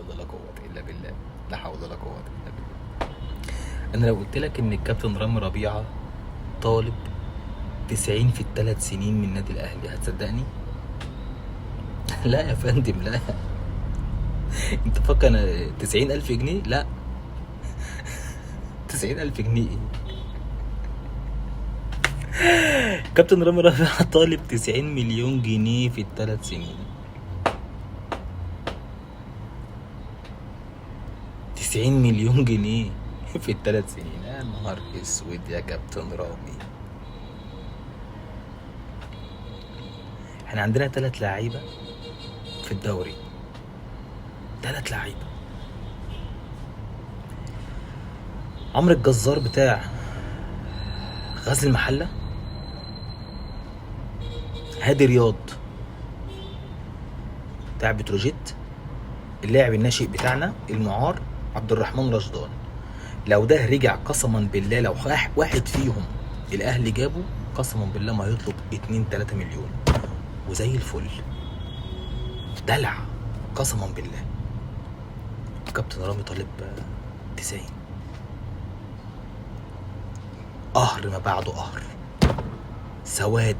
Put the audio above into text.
ولا قوة الا بالله، لا حول ولا قوة الا بالله. انا لو قلت لك ان الكابتن رامي ربيعة طالب 90 في ال3 سنين من النادي الاهلي، هتصدقني؟ لا يا فندم لا. انت فاكر انا 90,000 جنيه؟ لا، 90,000 جنيه ايه؟ كابتن رامي ربيعة طالب 90 مليون جنيه في ال3 سنين. 90 مليون جنيه في ال3 سنين. يا نهار اسود يا كابتن رامي. احنا عندنا 3 لعيبة في الدوري، 3 لعيبة. عمرو الجزار بتاع غزل المحلة، هادي رياض بتاع بتروجيت، اللاعب الناشئ بتاعنا المعار عبد الرحمن رشدان. لو ده رجع قسما بالله، لو واحد فيهم الاهلي جابه قسما بالله ما هيطلب 2-3 مليون وزي الفل دلع قسما بالله. كابتن رامي طالب 90. قهر ما بعده قهر، سواد.